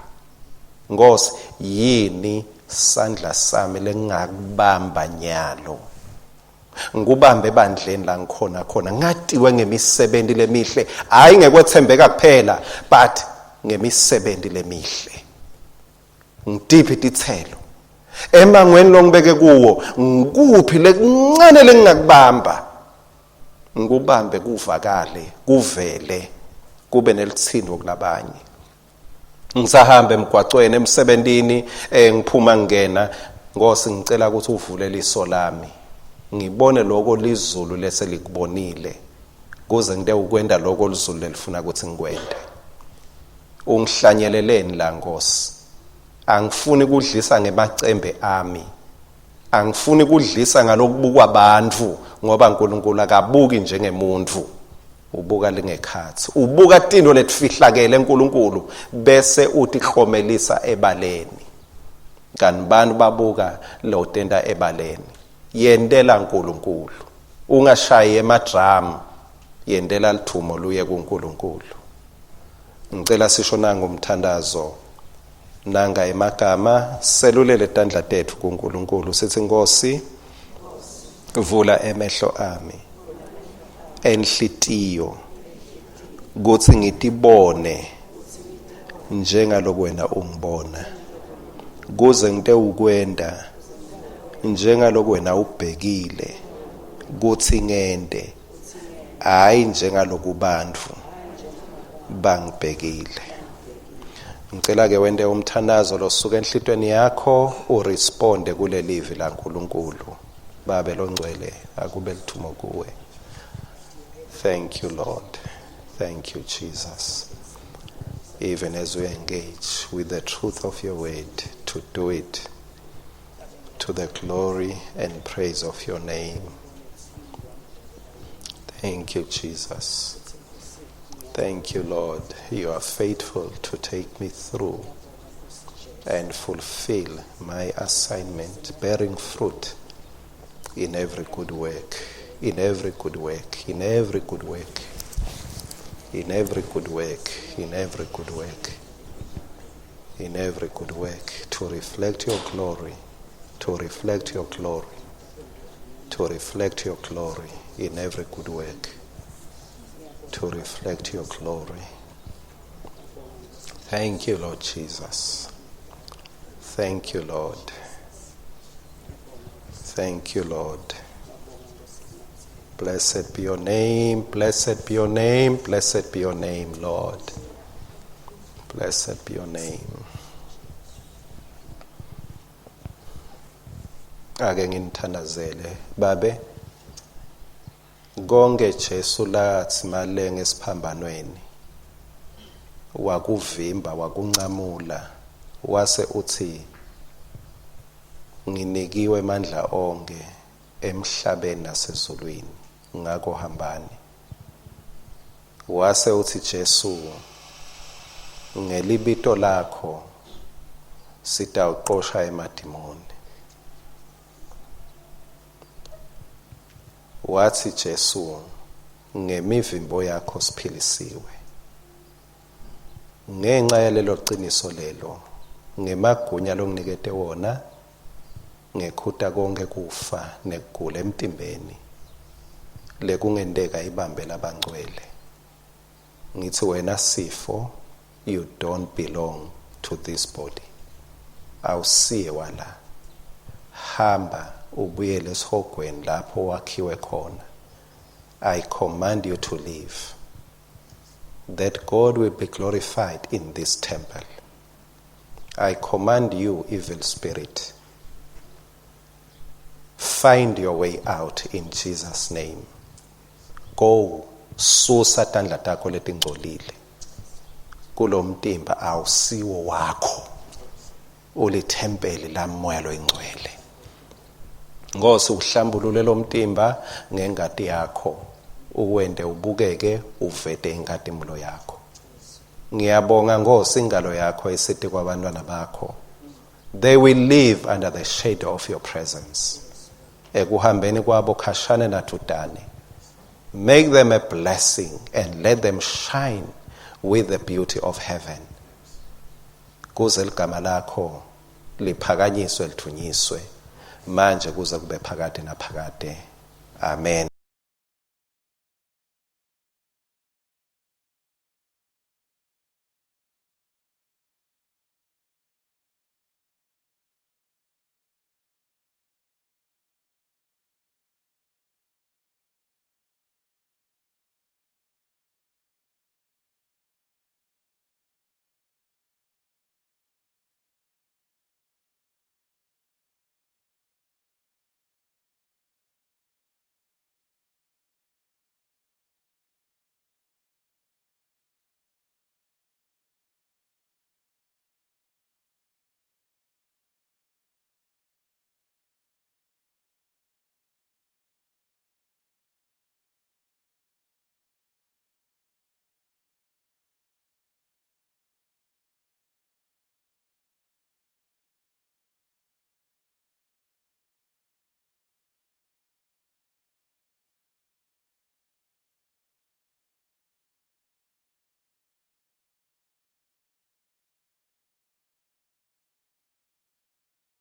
Nkosi, yini sandla sami lengingakubamba nyalo? Ngikubambe ebandleni la ngikhona khona, ngatiwe ngemisebenzi lemihle, hayi ngekwethembeka kuphela, but ngemisebenzi lemihle. Ngitiphi titselo? Emangweni longibeke kuwo, ngikuphi lekuncane lengingakubamba? Ngikubambe kuvakale, kuvele, kube nelithindo kulabanye. Ngisahamba emgwacweni emsebentini, ngiphuma ngena, Nkosi ngicela ukuthi uvule liso lami ngibone lokho lizulu leselikubonile, kuze ngite ukwenda lokho lizulu lelifuna ukuthi ngikwende. Ungihlanyeleleni la Nkosi? Angifuni kudlisa ngemacembe ami, angifuni kudlisa ngalokubukwa abantu, ngoba uNkulunkulu akabuki njengemuntu, ubuka lingekhathi, ubuka tinto letifihlakele uNkulunkulu bese utihlomelisa ebaleni. Kanti bantu babuka lo tenta ebaleni. Yentela uNkulunkulu, ungashayi emadrum, yentela lithumo luye kuNkulunkulu. Ngicela sisho nanga umthandazo, nanga emagama, selulele tandla tethu kuNkulunkulu, sithi Nkosi, vula emehlo ami enhlitiyo kuthi ngitibone njengaloku wena ungibona, kuze ngite ukwenda njengaloku wena ubhekile kuthi ngente, hayi njengaloku bantfu bangibhekile. Ngicela ke wente umthandazo losuka enhlitweni yakho, uresponde kulelivi laNkulunkulu. Babe longcwele, akube lithumo kuwe. Thank you, Lord. Thank you, Jesus. Even as we engage with the truth of your word, to do it to the glory and praise of your name. Thank you, Jesus. Thank you, Lord. You are faithful to take me through and fulfill my assignment, bearing fruit in every good work, in every good work, in every good work, in every good work, in every good work, in every good work, to reflect your glory, to reflect your glory, to reflect your glory in every good work, to reflect your glory. Thank you, Lord Jesus. Thank you, Lord. Thank you, Lord. Blessed be your name, blessed be your name, blessed be your name, Lord. Blessed be your name. Ake nginithandazele, Babe. Konke Jesu lathi malenge esiphambanweni, wakuvimba, wakuncamula, wase uthi nginikiwe amandla onke emhlabeni nasezulwini, ngakho hambani. Wase uthi Jesu, ngelibito lakho sitawuqosha emadimoni. Wathi Jesu, ngemivimbo yakho siphilisiwe. Ngenxa yalelo qiniso lelo, ngemagunya longinikete wona, ngekhuta konke kufa nekugula emtimbeni lekungenteka ibambe labangcwele. Ngithi wena sifo, you don't belong to this body. Awusiye wala. Hamba ubuyele esihogweni lapho wakhiwe khona. I command you to leave, that God will be glorified in this temple. I command you, evil spirit, find your way out in Jesus' name. Go, susa tandla takho letingcolile kulomtimba awusiwo wakho, ulithempeli lamoya loyingcwele. Nkosi, uhlambulule lomtimba ngengati yakho, uwente ubukeke, uvete inkazimulo yakho. Ngiyabonga Nkosi, ingalo yakho isithi kwabantwana bakho. They will live under the shadow of your presence. Ekuhambeni kwabo khashane nadudane. Make them a blessing and let them shine with the beauty of heaven. Kuze ligama lakho liphakanyiswe lithunyiswe manje kuze kube phakade naphakade. Amen.